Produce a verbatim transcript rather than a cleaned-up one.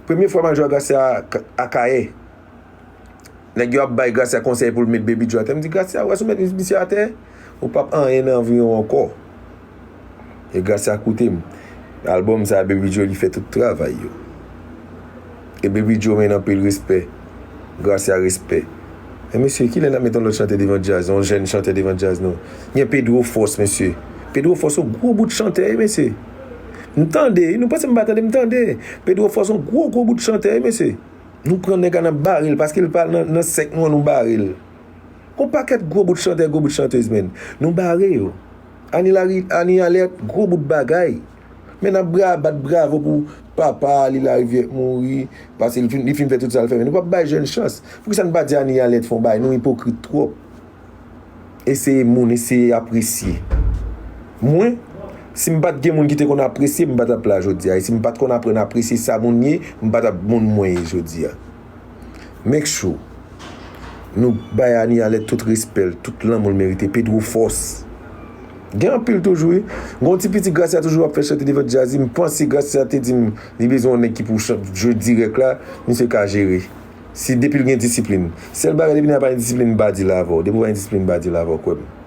Premye fwa m al jwe a Gracia a Kayè. Nèg yo ap bay Gracia konsèy pou l met Baby Joe atè. M di, "Gracia, wè si w met misye atè, ou p ap anyen nan vi w ankò." E Gracia koute m. Albòm sa a, Baby Joe, li fè tout travay yo. E Baby Joe, men, anpil respè. Gracia, respè. E mesye, kilè n ap met yon lòt chantè devan djaz, yon jèn chantè devan djaz, non? Gen Pedro Force, mesye. Pedro Force, yon gwo bout chantè, wi, mesye. M tande, nou panse m pa tande, m tande. Pedro Force, yon gwo, gwo bout chantè, wi, mesye. Nou pran nèg la, n ap bare l, paske l pa nan, nan sèk nou an, nou bare l. Gon pakèt gwo bout chantè, gwo bout chantèz, menn. Nou bare yo. Ani Lari, Ani Alèt, gwo bout bagay. Men n ap bra, bat bravo pou papa Lila Rivière mouri, paske li fin, li fin fè tout sa l fè. Men nou p ap bay jèn chans. Poukisa n pa di Ani Alèt fè yon bagay? Nou ipokrit twòp. Eseye moun, eseye apresye. Mwen, si m pa t gen moun ki te konn apresye m, m pa t ap la jodi a. E si m pa t konn aprann apresye sa moun ye, m pa t ap moun mwen ye jodi a. Make sure nou bay Ani Alèt tout respè l, tout lanmou l merite. Pedro Force. Gen anpil toujou, wi. Gon ti piti Gracia toujou ap fè chante devan djaz, m panse Gracia te di m li bezwen yon nèg ki pou chan-, jwe dirèk la, misye ka jere. Si depi l gen disiplin. Sèl bagay depi nèg la pa gen disiplin, m pa di l avè w. Depi w pa gen disiplin, m pa di l avè w, kwè m.